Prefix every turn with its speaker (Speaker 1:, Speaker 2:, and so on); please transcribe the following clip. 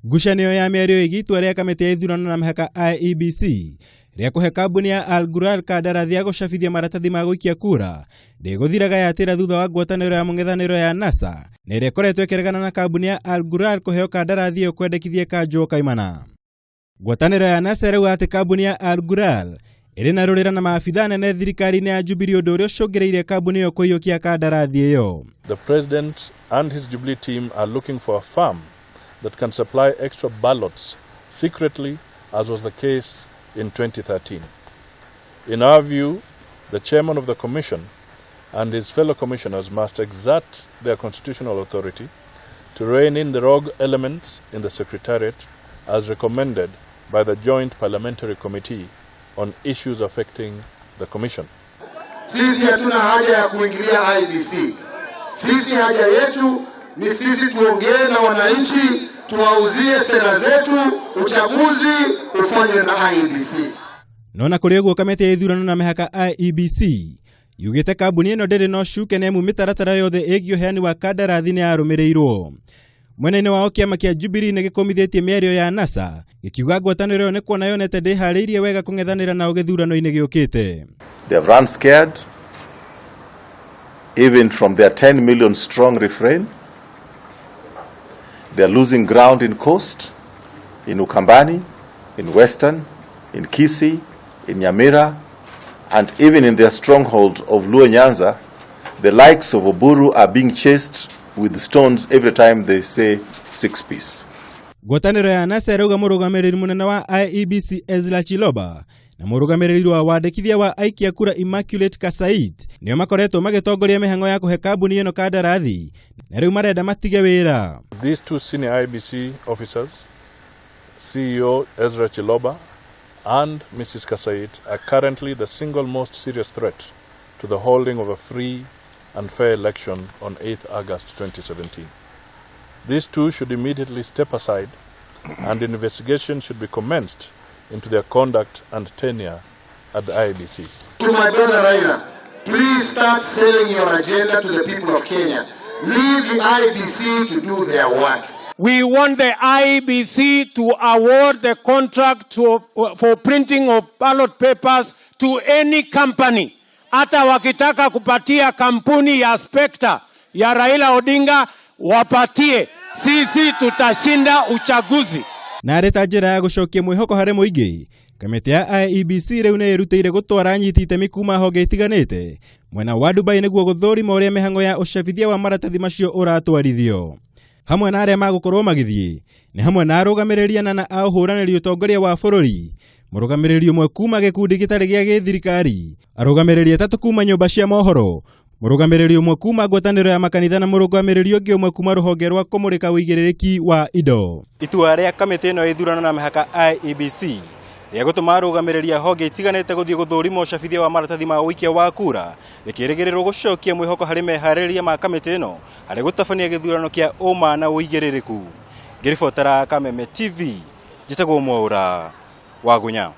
Speaker 1: Ngucanio ya mĩario ĩgiĩ itua rĩa kamĩtĩ ya ithurano na mĩhaka IEBC rĩa kũhe kambuni ya Al Ghurair kandarathi ya gũcabithia maratathi ma gũikia kura ndĩgũthiraga yatĩra thutha wa ngwatanĩro ya mũng'ethanĩro ya NASA na ĩrĩa ĩkoretwo ĩkĩregana na kambuni ya Al Ghurair kũheo kandarathi ĩyo kwendekithia Kanjũ Kaimana. Ngwatanĩro ya NASA ĩrauga atĩ kambuni ya Al Ghurair ĩrĩ na rũrĩra na maabitha anene thirikari-inĩ ya Jubilee, ũndũ ũrĩa ũcũngĩrĩirie kambuni ĩyo kũiyũkia kandarathi ĩyo.
Speaker 2: The president and his Jubilee team are looking for a firm that can supply extra ballots secretly, as was the case in 2013. In our view, the chairman of the commission and his fellow commissioners must exert their constitutional authority to rein in the rogue elements in the secretariat, as recommended by the Joint Parliamentary Committee on Issues Affecting the Commission.
Speaker 3: Sisi hatuna haja ya kuingilia IEBC. Sisi haja yetu ni sisi tuongee na wananchi, tuwauzie sera zetu, uchaguzi ufanywe na IEBC.
Speaker 1: No na kũrĩ ũguo, kamĩtĩ ya ithurano na mĩhaka IEBC yugĩte kambuni ĩno ndĩrĩ na ũcuke nĩamu mĩtaratara yothe ĩgiĩ ũheani wa kandarathi nĩ yarũmĩrĩirwo. Mwena-inĩ wao, kĩama kĩa Jubilee nĩ gĩkũmithĩtie mĩario ya NASA, gĩkiuga ngwatanĩro ĩyo nĩ kuona yonete ndĩharĩirie wega kũng'ethanĩra nao gĩthurano-inĩ gĩũkĩte.
Speaker 4: They have run scared, even from their 10 million strong refrain. They are losing ground in Coast, in Ukambani, in Western, in Kisii, in Nyamira, and even in their stronghold of Luo Nyanza. The likes of Oburu are being chased with stones every time they say six piece.
Speaker 1: Ngwatanĩro ya NASA ĩrauga mũrũgamĩrĩri mũnene wa IEBC Ezra Chiloba na mũrũgamĩrĩri wa wandĩkithia wa aikia kura Immaculate Kasait nĩo makoretwo magĩtongoria mĩhang'o ya kũhe kambuni ĩno kandarathi, na rĩu marenda matige wĩra.
Speaker 2: These two senior IEBC officers, CEO Ezra Chiloba and Mrs. Kasait, are currently the single most serious threat to the holding of a free and fair election on 8th August 2017. These two should immediately step aside, and investigation should be commenced into their conduct and tenure at the IEBC.
Speaker 3: To my brother Raila, please start selling your agenda to the people of Kenya. Leave the IEBC to do their work.
Speaker 5: We want the IEBC to award the contract for printing of ballot papers to any company. Hata wakitaka kupatia kampuni ya Spectre ya Raila Odinga, wapatie. Sisi tutashinda uchaguzi.
Speaker 1: Na arĩ ta njĩra ya gũcokia mwĩhoko harĩ mũingĩ, kamĩtĩ ya IEBC rĩu nĩ ĩrutĩire gũtwara anyiti itemi kuma honge itiganĩte mwena wa Dubai nĩguo gũthũrima ũrĩa mĩhang'o ya ũcabithia wa maratathi macio ũratwarithio. Hamwe na arĩa magũkorwo magĩthiĩ nĩ hamwe na arũgamĩrĩri anana a ũhũranĩri ũtongoria wa bũrũri, mũrũgamĩrĩri ũmwe kuma gĩkundi gĩtarĩ gĩa gĩthirikari, arũgamĩrĩri atatũ kuma nyũmba cia mohoro, mũrũgamĩrĩri ũmwe kuma ngwatanĩro ya makanitha na mũrũgamĩrĩri ũngĩ ũmwe kuma rũhonge rwa kũmũrĩka ũigĩrĩrĩki wa indo. Itua rĩa kamĩtĩ ĩno ya ithurano na mĩhaka IEBC rĩa gũtũma arũgamĩrĩri a honge itiganĩte gũthiĩ gũthũrima ũcabithia wa maratathi ma ũikia wa kura rĩkĩrĩgĩrĩrwo gũcokia mwĩhoko harĩ meharĩrĩria ma kamĩtĩ ĩno harĩ gũtabania gĩthurano kĩa ũma na ũigĩrĩrĩku. Ngĩribotera Kameme TV, njĩtagwo Mwaũra Wagunya.